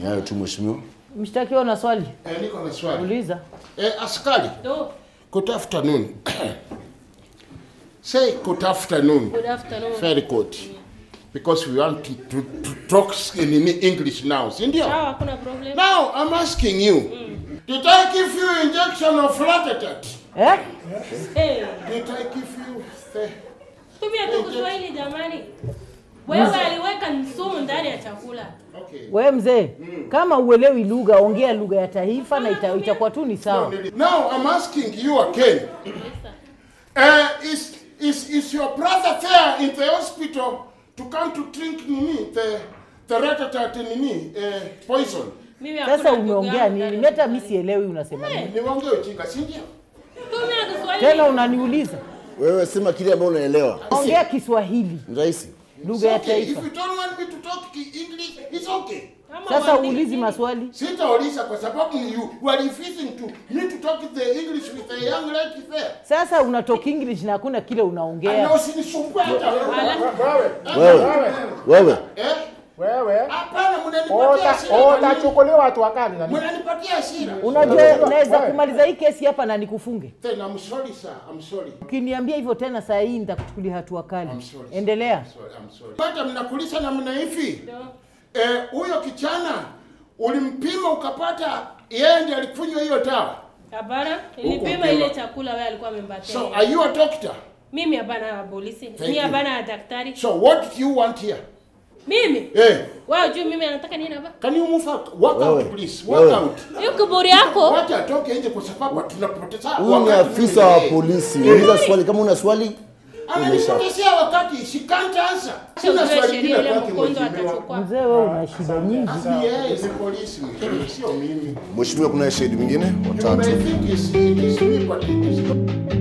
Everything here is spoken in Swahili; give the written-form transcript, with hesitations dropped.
Ni hayo tu mheshimiwa. Mshtakiwa, una swali? Niko na swali. Uliza. Askari. Do. Good afternoon. Say good afternoon. Good afternoon. Very good. Because we want to talk in English now, si ndio? Sawa, hakuna problem. Now I'm asking you. Did I give you injection of Latatat? Eh? Hey. Did I give you the Tumia tu Kiswahili jamani. Wewe aliweka sumu ndani ya chakula. Okay. Wewe mzee, kama uelewi lugha, ongea lugha ya taifa na itakuwa tu ni sawa. Now I'm asking you again. Yes, sir. Is your brother there in the hospital to come to drink nini the Latatat nini poison? Mimi hakuna Sasa ndugu umeongea yangu nini? ndani Mimi hata ya mimi sielewi unasema nini. Niongee ujinga, si ndio? Tumia Kiswahili. Tena unaniuliza. Wewe sema kile ambacho unaelewa. Ongea Kiswahili, Ni rahisi. lugha ya It's okay. taifa. If you don't want me to talk English, it's okay. Ama Sasa uandike uulizi chini. maswali. Sitauliza kwa sababu you are refusing to me to talk the English with the young lady there. Sasa una talk English na hakuna kile unaongea. Na usinisumbue hata wewe. Wewe. Wewe. Eh? Wewe Hapana, mnanipatia hasira. utachukuliwa hatua kali na nini? Mnanipatia hasira. Unajua naweza kumaliza hii kesi hapa na nikufunge. Then I'm sorry sir, I'm sorry. Ukiniambia hivyo tena saa hii nitakuchukulia hatua kali. I'm sorry. sir. Endelea. I'm sorry, I'm sorry. Pata mnakulisha namna hivi. Ndio. Huyo kijana ulimpima ukapata yeye ndiye alikunywa hiyo dawa. Hapana, nilipima Hukumpima. ile chakula wewe alikuwa amempatia. So are you a doctor? Mimi hapana polisi. Mimi you. hapana daktari. So what do you want here? Mimi? Wewe hujui mimi anataka nini hapa? Can you move out? Walk Wewe. out please. Walk Wewe. out. Hiyo kiburi yako. Wacha atoke nje kwa sababu tunapoteza Huyu ni wakati afisa wa mimi. polisi. Uliza swali kama una swali. Ananipotezea wakati, she can't answer. Sina Ujue swali sheria lingine ile kwake mkondo mheshimiwa. atachukua. Mzee wewe una shida nyingi. Yeye ni polisi mheshimiwa, sio mimi. Mheshimiwa, kuna shahidi mwingine You watatu. may think it is me, but it is not.